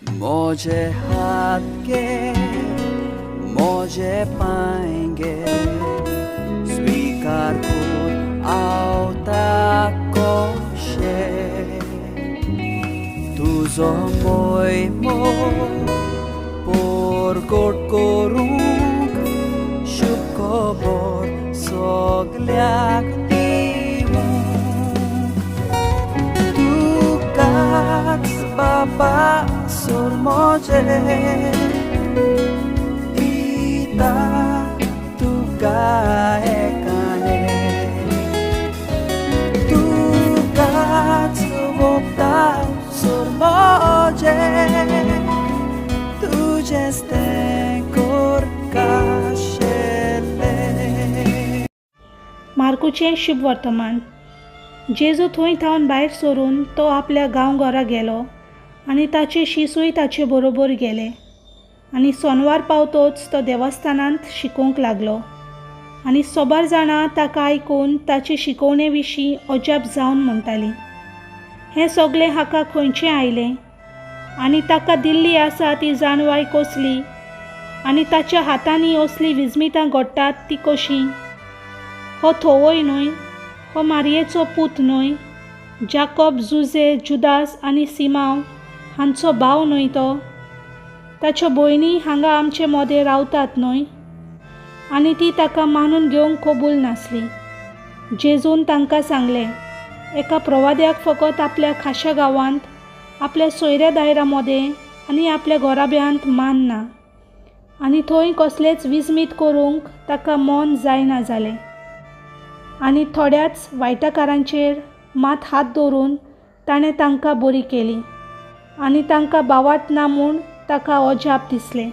मोजे हात गे, मोजे पांय गे, स्वीकार कर आवता कशें. तुजो मोयमो परगट करूंक, शुभ खबर सगल्याक दिवंक. तुकाच बाबा सोर मोजे दिता तुका एकाने, तुकाच वोगता सोर मोजे, तुजेंच तें करकाशेलें. मार्कूचें शुभ वर्तमान. जेजू थंय थावन भायर सरून तो आपल्या गांवघरा गेलो आनी ताचे शिसूय ताचे बरोबर गेले. आनी सोनवार पावतोच तो देवस्थानांत शिकोवंक लागलो आनी सोबार जाणां ताका आयकून ताचे शिकोवणे विशीं अजाप जावन म्हणटालीं, हें सगलें हाका खंयचें आयलें आनी ताका दिल्ली आसा ती जाणवाय कसली आनी ताच्या हातांनी असलीं विस्मितां घडटात तीं कशीं? हो थवय न्हय? हो मारयेचो पूत न्हय? जाकोब, जुजे, जुदास आनी सिमांव हांचो भाव न्हय तो? ताच्यो भयणी हांगा आमचे मोदें रावतात न्हय? आनी ती ताका मानून घेवंक कबूल नासली. जेजून तांकां सांगलें, एका प्रवाद्याक फकत आपल्या खाशा गांवांत, आपल्या सोयऱ्या दायरा मोदें आनी आपल्या घराब्यांत मान ना. आनी थंय कसलेच विस्मीत करूंक ताका मन जायना जालें. आनी थोड्याच वायटकारांचेर मात हात दवरून ताणें तांकां बरी केली आनी तांकां बावाट ना म्हूण ताका अजाप दिसलें.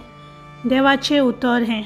देवाचें उतर हें.